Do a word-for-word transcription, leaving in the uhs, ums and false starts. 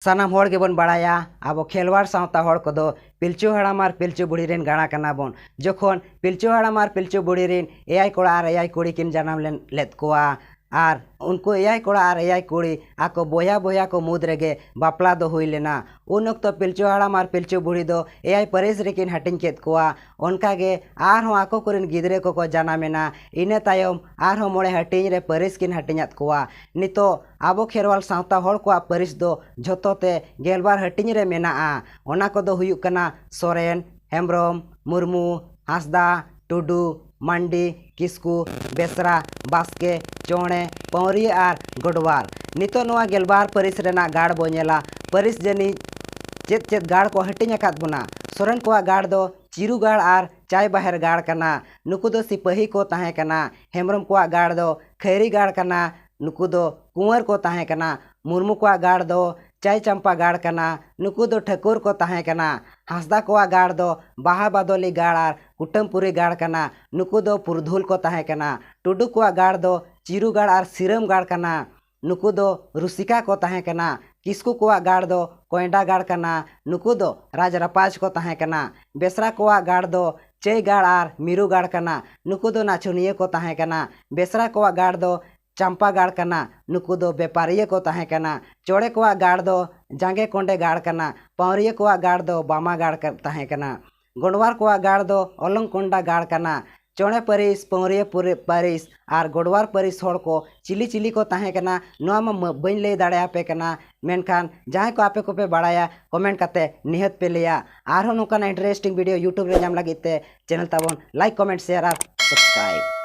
ᱥᱟᱱᱟᱢ ᱦᱚᱲ ᱜᱮᱵᱚᱱ ᱵᱟᱲᱟᱭᱟ, ᱟᱵᱚ ᱠᱷᱮᱞᱣᱟᱲ ᱥᱟᱶᱛᱟ ᱦᱚᱲ ᱠᱚᱫᱚ ᱯᱤᱞᱪᱩ ᱦᱟᱲᱟᱢ ᱟᱨ ᱯᱤᱞᱪᱩ ᱵᱩᱲᱦᱤ ᱨᱮᱱ ᱜᱟᱬᱟ ᱠᱟᱱᱟ ᱵᱚᱱ᱾ ᱡᱚᱠᱷᱚᱱ ᱯᱤᱞᱪᱩ ᱦᱟᱲᱟᱢ ᱟᱨ ᱯᱤᱞᱪᱩ ᱵᱩᱲᱦᱤ ᱨᱮᱱ ᱮᱭᱟᱭ ᱠᱚᱲᱟ ᱟᱨ ᱮᱭᱟᱭ ᱠᱩᱲᱤ ᱠᱤᱱ ᱡᱟᱱᱟᱢ ᱞᱮᱱ ᱞᱮᱫ ᱠᱚᱣᱟ, ᱟᱨ ᱩᱱᱠᱩ ᱮᱭᱟᱭ ᱠᱚᱲᱟ ᱟᱨ ᱮᱭᱟᱭ ᱠᱩᱲᱤ ᱟᱠᱚ ᱵᱚᱭᱦᱟ ᱵᱚᱭᱦᱟ ᱠᱚ ᱢᱩᱫᱽ ᱨᱮᱜᱮ ᱵᱟᱯᱞᱟ ᱫᱚ ᱦᱩᱭ ᱞᱮᱱᱟ᱾ ᱩᱱ ᱚᱠᱛᱚ ᱯᱤᱞᱪᱩ ᱦᱟᱲᱟᱢ ᱟᱨ ᱯᱤᱞᱪᱩ ᱵᱩᱲᱦᱤ ᱫᱚ ᱮᱭᱟᱭ ᱯᱟᱹᱨᱤᱥ ᱨᱮᱠᱤᱱ ᱦᱟᱹᱴᱤᱧ ᱠᱮᱫ ᱠᱚᱣᱟ᱾ ᱚᱱᱠᱟᱜᱮ ᱟᱨᱦᱚᱸ ᱟᱠᱚ ᱠᱚᱨᱮᱱ ᱜᱤᱫᱽᱨᱟᱹ ᱠᱚᱠᱚ ᱡᱟᱱᱟᱢ ᱮᱱᱟ᱾ ᱤᱱᱟᱹ ᱛᱟᱭᱚᱢ ᱟᱨᱦᱚᱸ ᱢᱚᱬᱮ ᱦᱟᱹᱴᱤᱧ ᱨᱮ ᱯᱟᱹᱨᱤᱥ ᱠᱤᱱ ᱦᱟᱹᱴᱤᱧᱟᱫ ᱠᱚᱣᱟ᱾ ᱱᱤᱛᱚᱜ ᱟᱵᱚ ᱠᱷᱮᱨᱣᱟᱞ ᱥᱟᱶᱛᱟ ᱦᱚᱲ ᱠᱚᱣᱟᱜ ᱯᱟᱹᱨᱤᱥ ᱫᱚ ᱡᱷᱚᱛᱚ ᱛᱮ ᱜᱮᱞᱵᱟᱨ ᱦᱟᱹᱴᱤᱧ ᱨᱮ ᱢᱮᱱᱟᱜᱼᱟ᱾ ᱚᱱᱟ ᱠᱚᱫᱚ ᱦᱩᱭᱩᱜ ᱠᱟᱱᱟ ᱥᱚᱨᱮᱱ, ᱦᱮᱢᱵᱨᱚᱢ, ᱢᱩᱨᱢᱩ, ᱦᱟᱸᱥᱫᱟ, ᱴᱩᱰᱩ, ᱢᱟᱱᱰᱤ, ᱠᱤᱥᱠᱩ, ᱵᱮᱥᱨᱟ, ᱵᱟᱥᱠᱮ, ᱪᱚᱬᱮ, ᱯᱟᱹᱣᱨᱤᱭᱟᱹ ᱟᱨ ᱜᱚᱰᱣᱟᱨ᱾ ᱱᱤᱛᱚᱜ ᱱᱚᱣᱟ ᱜᱮᱞᱵᱟᱨ ᱯᱟᱹᱨᱤᱥ ᱨᱮᱱᱟᱜ ᱜᱟᱲ ᱵᱚ ᱧᱮᱞᱟ᱾ ᱯᱟᱹᱨᱤᱥ ᱡᱟᱹᱱᱤᱡ ᱪᱮᱫ ᱪᱮᱫ ᱜᱟᱲ ᱠᱚ ᱦᱟᱹᱴᱤᱧ ᱟᱠᱟᱫ ᱵᱚᱱᱟ᱾ ᱥᱚᱨᱮᱱ ᱠᱚᱣᱟᱜ ᱜᱟᱲ ᱫᱚ ᱪᱤᱨᱩ ᱜᱟᱲ ᱟᱨ ᱪᱟᱭ ᱵᱟᱦᱮᱨ ᱜᱟᱲ ᱠᱟᱱᱟ᱾ ᱱᱩᱠᱩ ᱫᱚ ᱥᱤᱯᱟᱹᱦᱤ ᱠᱚ ᱛᱟᱦᱮᱸ ᱠᱟᱱᱟ᱾ ᱦᱮᱢᱵᱨᱚᱢ ᱠᱚᱣᱟᱜ ᱜᱟᱲ ᱫᱚ ᱠᱷᱟᱹᱭᱨᱤ ᱜᱟᱲ ᱠᱟᱱᱟ᱾ ᱱᱩᱠᱩ ᱫᱚ ᱠᱩᱸᱣᱟᱹᱨ ᱠᱚ ᱛᱟᱦᱮᱸ ᱠᱟᱱᱟ᱾ ᱢᱩᱨᱢᱩ ᱠᱚᱣᱟᱜ ᱜᱟᱲ ᱫᱚ ᱪᱟᱭ ᱪᱟᱢᱯᱟ ᱜᱟᱲ ᱠᱟᱱᱟ᱾ ᱱᱩᱠᱩ ᱫᱚ ᱴᱷᱟᱹᱠᱩᱨ ᱠᱚ ᱛᱟᱦᱮᱸ ᱠᱟᱱᱟ᱾ ᱦᱟᱸᱥᱫᱟ ᱠᱚᱣᱟᱜ ᱜᱟᱲ ᱫᱚ ᱵᱟᱦᱟ ᱵᱟᱫᱚᱞᱤ ᱜᱟᱲ ᱟᱨ ᱠᱩᱴᱟᱹᱢᱯᱩᱨᱤ ᱜᱟᱲ ᱠᱟᱱᱟ᱾ ᱱᱩᱠᱩ ᱫᱚ ᱯᱩᱨᱩᱫᱷᱩᱞ ᱠᱚ ᱛᱟᱦᱮᱸ ᱠᱟᱱᱟ᱾ ᱴᱩᱰᱩ ᱠᱚᱣᱟᱜ ᱜᱟᱲ ᱫᱚ ᱪᱤᱨᱩ ᱜᱟᱲ ᱟᱨ ᱥᱤᱨᱟᱹᱢ ᱜᱟᱲ ᱠᱟᱱᱟ᱾ ᱱᱩᱠᱩ ᱫᱚ ᱨᱩᱥᱤᱠᱟ ᱠᱚ ᱛᱟᱦᱮᱸ ᱠᱟᱱᱟ᱾ ᱠᱤᱥᱠᱩ ᱠᱚᱣᱟᱜ ᱜᱟᱲ ᱫᱚ ᱠᱚᱭᱰᱟ ᱜᱟᱲ ᱠᱟᱱᱟ᱾ ᱱᱩᱠᱩ ᱫᱚ ᱨᱟᱡᱽ ᱨᱟᱯᱟᱡᱽ ᱠᱚ ᱛᱟᱦᱮᱸ ᱠᱟᱱᱟ᱾ ᱵᱮᱥᱨᱟ ᱠᱚᱣᱟᱜ ᱜᱟᱲ ᱫᱚ ᱪᱟᱹᱭ ᱜᱟᱲ ᱟᱨ ᱢᱤᱨᱩ ᱜᱟᱲ ᱠᱟᱱᱟ᱾ ᱱᱩᱠᱩ ᱫᱚ ᱱᱟᱪᱚᱱᱤᱭᱟᱹ ᱠᱚ ᱛᱟᱦᱮᱸ ᱠᱟᱱᱟ᱾ ᱵᱮᱥᱨᱟ ᱠᱚᱣᱟᱜ ᱜᱟᱲ ᱫᱚ ᱪᱟᱢᱯᱟ ᱜᱟᱲ ᱠᱟᱱᱟ᱾ ᱱᱩᱠᱩ ᱫᱚ ᱵᱮᱯᱟᱨᱤᱭᱟᱹ ᱠᱚ ᱛᱟᱦᱮᱸ ᱠᱟᱱᱟ᱾ ᱪᱚᱲᱮ ᱠᱚᱣᱟᱜ ᱜᱟᱲ ᱫᱚ ᱡᱟᱸᱜᱮ ᱠᱚᱸᱰᱮ ᱜᱟᱲ ᱠᱟᱱᱟ᱾ ᱯᱟᱹᱣᱨᱤᱭᱟᱹ ᱠᱚᱣᱟᱜ ᱜᱟᱲ ᱫᱚ ᱵᱟᱢᱟ ᱜᱟᱲ ᱠᱟ-, ᱛᱟᱦᱮᱸ ᱠᱟᱱᱟ᱾ ᱜᱚᱰᱣᱟᱨ ᱠᱚᱣᱟᱜ ᱜᱟᱲ ᱫᱚ ᱚᱞᱚᱝ ᱠᱚᱸᱰᱟ ᱜᱟᱲ ᱠᱟᱱᱟ᱾ ᱪᱚᱲᱮ ᱯᱟᱹᱨᱤᱥ, ᱯᱟᱹᱣᱨᱤᱭᱟᱹ ᱯᱩᱨᱤ-, ᱯᱟᱹᱨᱤᱥ ᱟᱨ ᱜᱚᱰᱣᱟᱨ ᱯᱟᱹᱨᱤᱥ ᱦᱚᱲ ᱠᱚ ᱪᱤᱞᱤ ᱪᱤᱞᱤ ᱠᱚ ᱛᱟᱦᱮᱸ ᱠᱟᱱᱟ, ᱱᱚᱣᱟ ᱢᱟ ᱢᱟ-, ᱵᱟᱹᱧ ᱞᱟᱹᱭ ᱫᱟᱲᱮᱭᱟᱯᱮ ᱠᱟᱱᱟ᱾ ᱢᱮᱱᱠᱷᱟᱱ ᱡᱟᱦᱟᱸᱭ ᱠᱚ ᱟᱯᱮ ᱠᱚᱯᱮ ᱵᱟᱲᱟᱭᱟ, comment ᱠᱟᱛᱮ ᱱᱤᱦᱟᱹᱛ ᱯᱮ ᱞᱟᱹᱭᱟ᱾ ᱟᱨᱦᱚᱸ ᱱᱚᱝᱠᱟᱱᱟᱜ interesting video YouTube ᱨᱮ ᱧᱟᱢ ᱞᱟᱹᱜᱤᱫ ᱛᱮ channel ᱛᱟᱵᱚᱱ like, comment, share ᱟᱨ subscribe᱾